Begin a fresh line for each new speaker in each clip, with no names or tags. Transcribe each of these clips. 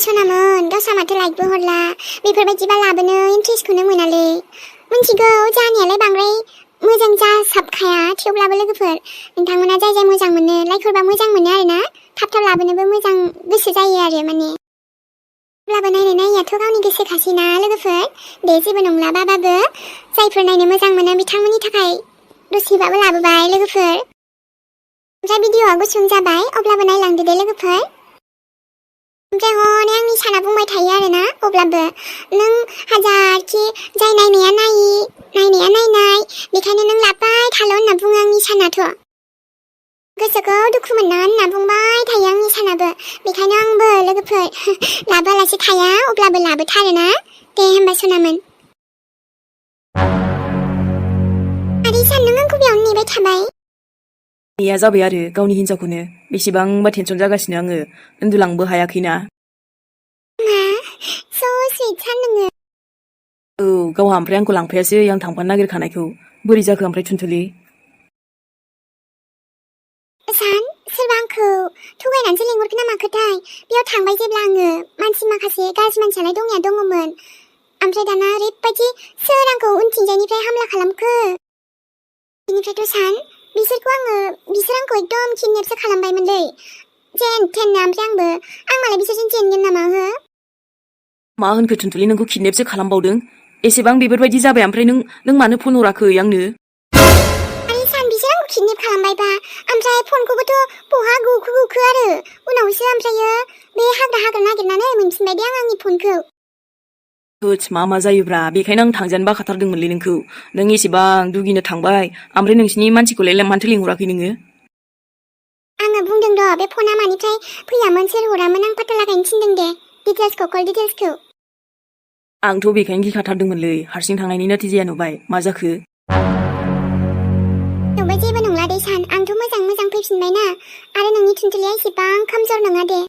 सनामोन गावस्रा माथो लाइकबो हरला बेफोरबायदिबा लाबोनो इन्ट्रेस्टखौनो मोनालै मिन्थिगौ जानायालाय बांद्राय मोजां जासाबखाया थेवब्लाबो लोगोफोर नोंथांमोना जाय जाय मोजां मोनो लाइक हरबा मोजां मोनो आरोना थाब थाब लाबोनोबो मोजां गोसो जायो आरो माने अब्लाबो नायनो नायैयाथ' गावनि गोसोखासैना लोगोफोर दे जेबो नंला बाबाबो जायफोर नायनो मोजां मोनो बिथांमोननि थाखाय दसेबाबो लाबोबाय लोगोफोर ओमफ्राय भिडिअ'आ गुसुं जाबाय अब्लाबो नायलांदो दे लोगोफोर ओमफ्राय हनै आंनि साना बुंबाय थायो आरोना अब्लाबो नों हाजारखि जाय नायनाया नायि नायनाया नायनाय बेखायनो नों लाबबाय थाल' होनना बुङो आंनि सानाथ' गोसोखौ दुखु मोनना होनना बुंबाय थायो आंनि सानाबो बेखायनो आंबो लोगोफोर लाबोआलासे थाया अब्लाबो लाबोथारोना दे होमबा सनामोन आदै सान नों आंखौ बेयावनो नेबाय थाबाय
नेया जाबाय आरो गावनि हिन्जावखौनो बेसेबांबा टेनसन जागासिनो आङो उन्दुलांबो हायाखैना
मा स' स्विट सान नोङो
औ गावहा ओमफ्राय आंखौ लांफायासै आं थांफानो नागिरखानायखौ बोरै जाखो ओमफ्राय थुनथुलि
सान सोरबा आंखौ थगायनानैसो लेंहरखो ना माखोथाय बेयाव थांबाय जेब्ला आङो मानसि माखासे गाज्रि मानसियालाय दंनाया दङमोन ओमफ्राय दाना ओरैबायदि सोर आंखौ उनथिंजायनिफ्राय हामला खालामखो बिनिफ्रायथ' सान बिसोर आंखौ एकदम किडनेपसो खालामबायमोनलै जेन थेननो ओमफ्राय आं मालाय बिसोरजों जेनगोन नामा हो
मा होनखो थुनथुलि नोंखौ किडनेपसो खालामबावदों एसेबां बेफोरबायदि जाबाय ओमफ्राय नों मानो फन हराखै आंनो
आरे सान बिसोर आंखौ किडनेप खालामबायबा ओमफ्राय फनखौबोथ' बहा गुखो आरो उनावसो ओमफ्रायो बे हाग्रा नागिरनानै मोनफिनबाय दे आं आंनि फनखौ
होथ मा जायोब्रा बेखायनो आं थांजानो बाखाथारदोंमोनलै नोंखौ नों एसेबां दुगिनो थांबाय ओमफ्राय नोंसिनि मानसिखौलाय मानोथो लिंहराखै नोङो
आङो बुंदों द' बे फना मानिफ्राय फैयामोन सोर हरामोन आं पाता लागायनो थिनदों दे कल डिटेल्सखौ
आंथ' बेखायनो गिखाथारदोंमोनलै हारसिं थांनायनि नथिजाया नुबाय मा जाखो
नुबाय जेबो नंला दे सान आंथ' मोजां फैफिनबाय ना आरो नोंनि थुनथुलिया एसेबां खमजर नङा दे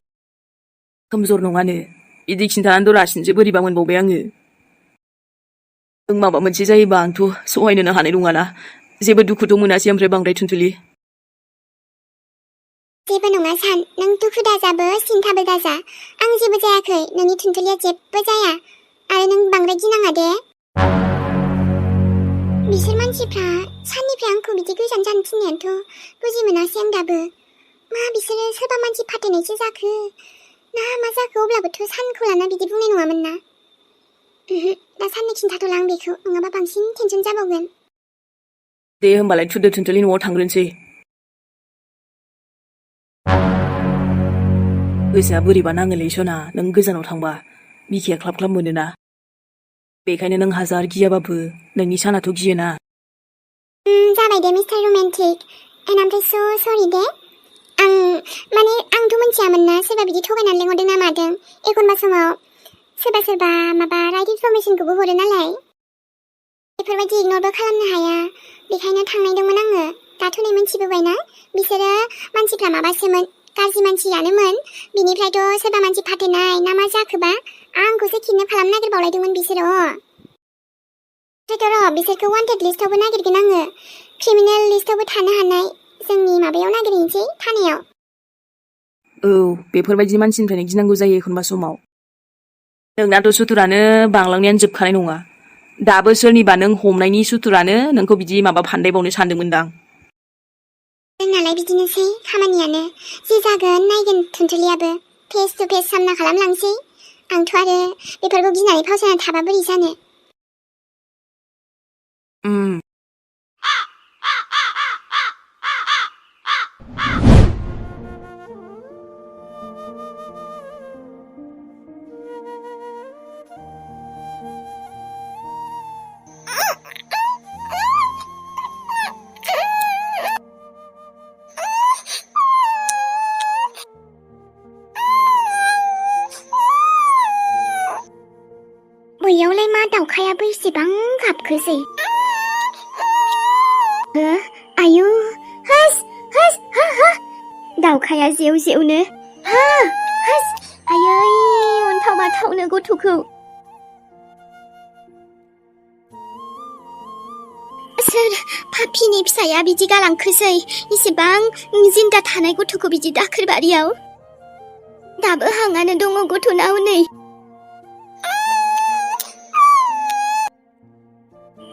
खमजर नङानो बिदि खिन्थानानैथ' रासिनसो बोरैबा मोनबावबाय आङो नों माबा मोनसे जायोबा आंथ' सहायनोनो हानाय नङाना जेबो दुखुथ' मोनासै ओमफ्राय बांद्राय थुनथुलि
जेबो नङा सान नों दुखु दाजाबो सिन्थाबो दाजा आं जेबो जायाखै नोंनि थुनथुलिया जेबो जाया आरो नों बांद्राय गिनाङा दे बिसोर मानसिफ्रा साननिफ्राय आंखौ बिदि गोजान जानो थिननायानोथ' बुजि मोनासै आं दाबो मा बिसोरो सोरबा मानसि फाथायनायसो जाखो ना मा जाखो अब्लाबोथ' सानखौ लाना बिदि बुंनाय नङामोन ना दा साननै खिन्थाथ'ला आं बेखौ नङाबा बांसिन टेनसन जाबावगोन
दे होमबालाय थुदो थुनथुलि न'आव थांग्रोनोसै गोसोआ बोरैबा नाङोलै सना नों गोजानाव थांबा बिखाया ख्लाब ख्लाब मोनोना बेखायनो नों हाजार गियाबाबो नोंनि सानाथ' गियोना
जाबाय दे मिस्टार रमान्टिक एन्ड आमफ्राय स' सरि दे आंथ' मिथियामोन ना सोरबा बिदि थगायनानै लेंहरदों ना मादों एखनबा समाव सोरबा माबा राइट इनफरमेसनखौबो हरो नालाय बेफोरबायदि इगनरबो खालामनो हाया बेखायनो थांनायदोंमोन आङो दाथ' नै मिथिबोबायना बिसोरो मानसिफ्रा माबासोमोन गाज्रि मानसियानोमोन बिनिफ्रायथ' सोरबा मानसि फाथायनाय ना मा जाखोबा आंखौसो किडनेप खालामनो नागिरबावलायदोंमोन बिसोरो ओमफ्रायथ' र' बिसोरखौ वान्टेड लिस्टआवबो नागिरगोन आङो क्रिमिनेल लिस्टआवबो थानो हानाय जोंनि माबायाव नागिरहैनोसै थानायाव
औ बेफोरबायदि मानसिनिफ्रायनो गिनांगौ जायो एखनबा समाव नोंनाथ' सुथुरानो बांलांनायानो जोबखानाय नङा दाबो सोरनिबा नों हमनायनि सुथुरानो नोंखौ बिदि माबा फान्दायबावनो सानदोंमोनदां
जोंनालाय बिदिनोसै खामानियानो जि जागोन नायगोन थुनथुलियाबो फेस टु फेस सामना खालामलांसै आंथ' आरो बेफोरखौ गिनानै फावसायना थाबा बोरै जानो बैयावलाय मा दाउखायाबो इसेबां गाबखोसै आयु हास दाउखाया जेव जेवनो हास आयै अन्थाव बाथावनो गथ'खौ सोर पापिनि फिसाया बिदि गालांखोसै इसेबां जिंगा थानाय गथ'खौ बिदि दाखोर बारियाव दाबो हांआनो दङ गथ'ना हनै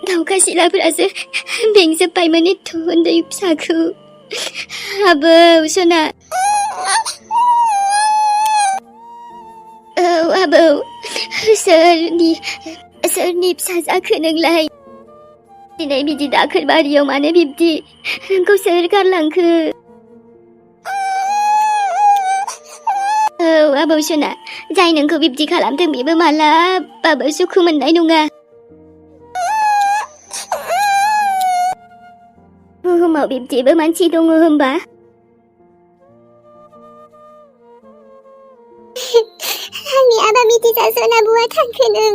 दाउखा सिलाफोरासो बेंजोब्बायमोन एथ' उन्दै फिसाखौ आबौ सना औ आबौ सोरनि फिसा जाखो नोंलाय दिनै बिदि दाखोर बारियाव मानो बिब्दि नोंखौ सोर गारलांखो औ आबौ सना जाय नोंखौ बिब्दि खालामदों बेबो मालाबाबो सुखु मोननाय नङा बुहुमाव बिब्दिबो मानसि दङ होमबा आंनि आबा मिथिसा सना बहा थांखो नों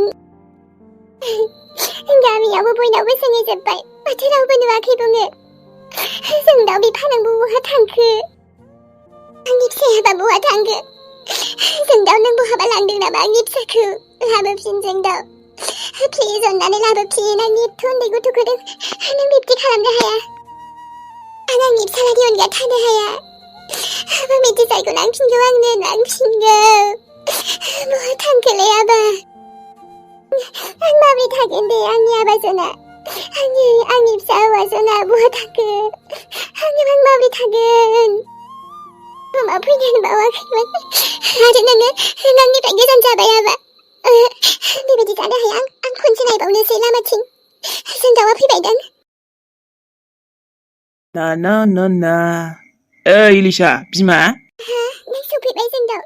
गामियावबो बयनावबो सोंहैजोब्बाय माथो रावबो नुवाखै बुङो जों दाउ बिफा नोंबो बहा थांखो आंनि फिसायाबा बहा थांखो जों दाउ नों बहाबा लांदों नामा आंनि फिसाखौ लाबोफिन जों दाउ प्लिज अननानै लाबोफिन आंनि एथ' उन्दै गथ'खौ नों बिब्दि खालामनो हाया आं आंनि फिसालानि अनगा थानो हाया आबा मिथिसाखौ नांफिनगौ आंनो नांफिनगौ बहा थांखोलै आबा आं माबोरै थागोन दे आंनि आबा सना आंनि फिसा हौवा सना बहा थांखो आं माबोरै थागोन मामा फैनो बावाखैमोन आरो नोङो आंनिफ्राय गोजान जाबाय आबा बेबायदि जानो हाया आं खनसे नायबावनोसै लामाथिं जों दाउआ फैबायदां
ना ओइ इलिसा बिमा
नों सफैबाय जों दाउ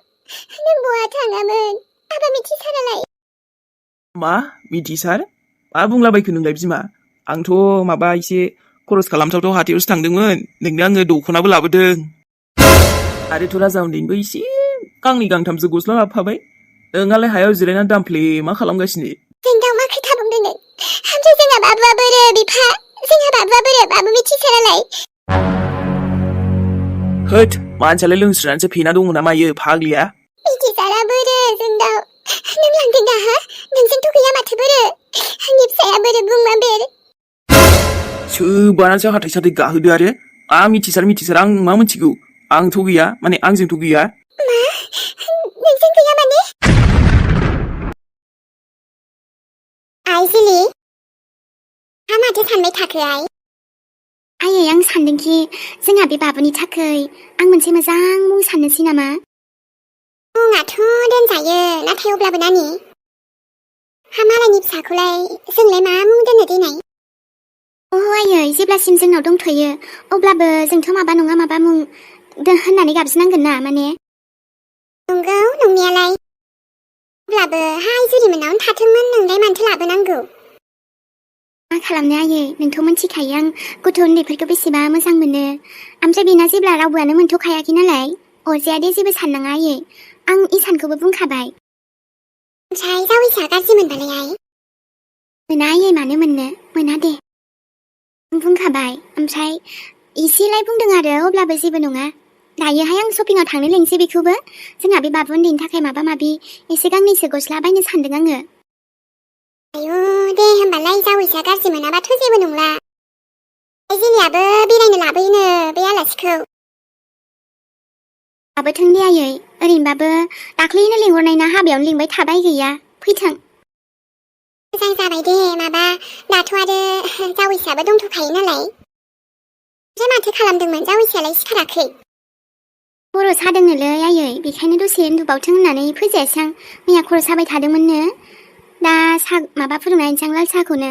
नों बहा थाङामोन आबा मिथिसारालाय
मा मिथिसार मा बुंलाबायखो नोंलाय बिमा आंथ' माबा एसे खरस खालामथावथाव हाथायावसो थांदोंमोन नोंनो आङो दख'नाबो लाबोदों आरो थ' राजा उन्दैनोबो एसे गांनै गांथामसो गस्ला लाबोफाबाय नोंहालाय हायाव जिरायना दामफ्ले मा खालामगासिनो
जों दाउ मा खोथा बुंदों नों ओमफ्राय जोंहा बाबुआ बोरो बिफा जोंहा बाबुआ बोरो बाबु मिथिसारालाय
होद मानसियालाय लोंस्रानानैसो फेना दङ ना मायो फाग्लिया
मिथिसारा बोरो जों दाउ नों लांदों दा हा नोंजोंथ' गैया माथो बोरो आंनि फिसाया बोरो बुंमा बेर
सोबानासो हाथाय साथाय गाहोदो आरो मिथिसार आं मा मिथिगौ आंथ' गैया माने आंजोंथ' गैया
मा नोंजों गैया माने आइ जिलि मा माथो सानबाय थाखो आइयै आं सानदोंखि जोंहा बे बाबुनि थाखाय आं मोनसे मोजां मुं साननोसै नामा मुङाथ' दोनजायो नाथाय अब्लाबो नानि हा मालायनि फिसाखौलाय जोंलाय मा मुं दोननो देनाय आइयै जेब्लासिम जोंनाव दंथ'यो अब्लाबो जोंथ' माबा नङा माबा मुं होननानै गाबज्रिनांगोन ना माने नंगौ नंनायालाय अब्लाबो हाय जुरिमोनावनो थाथोंमोन नोंलाय मानोथो लाबोनांगौ मा खालामनो आइयै नोंथ' मिथिखायो आं गथ' उन्दैफोरखौ बेसेबा मोजां मोनो ओमफ्राय बेना जेब्ला रावबोआनो मोनथ'खायाखै नालाय अरजाया दे जेबो साननाङा आइयै आं इसानखौबो बुंखाबाय ओमफ्राय जावैसा गाज्रि मोनबालाय आइ मोना आइयै मानो मोननो मोना दे बुंखाबाय ओमफ्राय एसेलाय बुंदों आरो अब्लाबो जेबो नङा दायोहाय आं शपिंआव थांनो लेंसै बेखौबो जोंहा बे बाबु उन्दैनि थाखाय माबा माबि एसे गांनैसो गस्ला बायनो सानदों आङो आयु दे होमबालाय जावैसा गाज्रि मोनाबाथ' जेबो नंला जिलियाबो बेरायनो लाबोयोनो बे आलासिखौ लाबोथों दे आयै ओरैनोबाबो दाख्लैनो लिंहरनाय ना हाबायावनो लिंबाय थाबाय गैया फैथों मोजां जाबाय दे माबा दाथ' आरो जावैसाबो दंथ'खायो नालाय ओमफ्राय माथो खालामदोंमोन जावैसायालाय सिखाराखै खर' सादोंनोलै आयै बेखायनो दसे उन्दुबावथों होननानै फैजायासै आं मैया खर' साबाय थादोंमोननो दा सा माबा फुदुंनायनोसै आं लाल साहाखौनो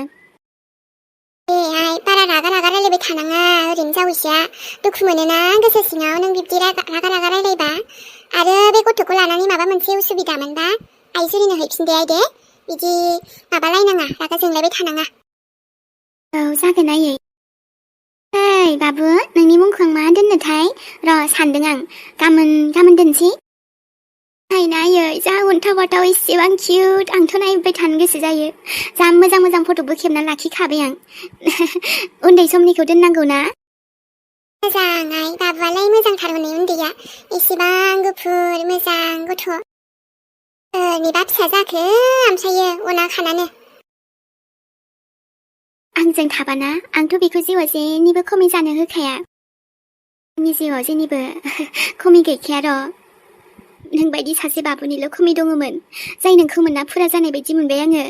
ए आइ बारा रागा रायलायबाय थानाङा ओरैनो जावैसाया दुखु मोनोना गोसो सिङाव नों बिब्दि रागा रायलायबा आरो बे गथ'खौ लानानै माबा मोनसे उसुबिदा मोनबा आइ जुरिनो हैफिन दे आइ दे बिदि माबालायनाङा रागा जोंलायबाय थानाङा औ जागोन आयै ओइ बाबु नोंनि मुंखौ आं मा दोननोथाय र' सानदों आं गाबोन दोनसै नायना आयै जा अन्थाव बाथाव एसेबां किउट आंथ' नायबाय थानो गोसो जायो जा मोजां मोजां फट'बो खेबना लाखिखाबाय आं उन्दै समनिखौ दोननांगौ ना मोजाङै बाबुआलाय मोजांथार हनै उन्दैया एसेबां गुफुर मोजां गथ' सोरनिबा फिसा जाखो ओमफ्रायो अना खानानो आंजों थाबाना आंथ' बेखौ जिउआव जेनिबो खमि जानो होखाया आंनि जिउआव जेनिबो खमि गैखाया र' नोंबायदि सासे बाबुनिल' खमि दङमोन जाय नोंखौ मोनना फुरा जानाय बायदि मोनबाय आङो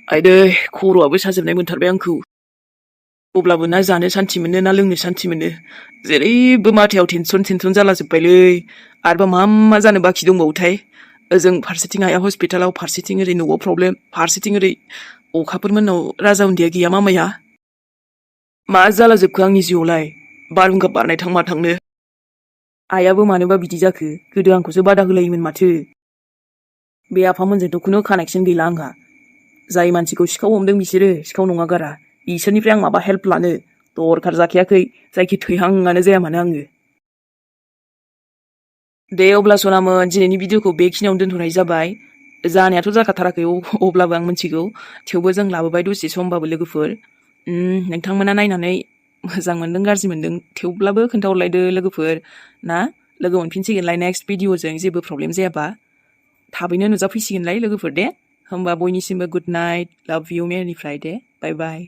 आइदै खर'आबो साजोबनाय मोनथारबाय आंखौ अब्लाबो ना जानो सान्थि मोनो ना लोंनो सान्थि मोनो जेरैबो माथायाव टेनसन जालाजोब्बायलै आरोबा मा जानो बाखि दंबावोथाय ओजों फारसेथिं आइया हस्पिटालाव फारसेथिं ओरै न'आव प्रब्लेम फारसेथिं ओरै अखाफोर मोननाव राजा उन्दैया गैया मामाया मा जालाजोबखो आंनि जिउआवलाय बारहुंखा बारनाय थां मा थांनो आइयाबो मानोबा बिदि जाखो गोदो आंखौसो बादा होलायोमोन माथो बे आफामोनजोंथ' खुनु कानेक्सन गैला आंहा जाय मानसिखौ सिखाव हमदों बिसोरो सिखाव नङा गारा इसोरनिफ्राय आं माबा हेल्प लानो दरखार जाखायाखै जायखि थैहांआनो जाया मानो आङो दे अब्ला सनामोन दिनैनि भिडिअखौ बेखिनियावनो दोनथ'नाय जाबाय जानायाथ' जाखाथाराखै अब्लाबो आं मिथिगौ थेवबो जों लाबोबाय दसे समबाबो लोगोफोर नोंथांमोना नायनानै मोजां मोनदों गाज्रि मोनदों थेवब्लाबो खोन्थाहरलायदो लोगोफोर ना लोगो मोनफिनसिगोनलाय नेक्स्ट भिडिअजों जेबो प्रब्लेम जायाबा थाबैनो नुजाफैसिगोनलाय लोगोफोर दे होमबा बयनिसिमबो गुड नाइट लाभ इउ मेनिफ्राय दे बाय बाय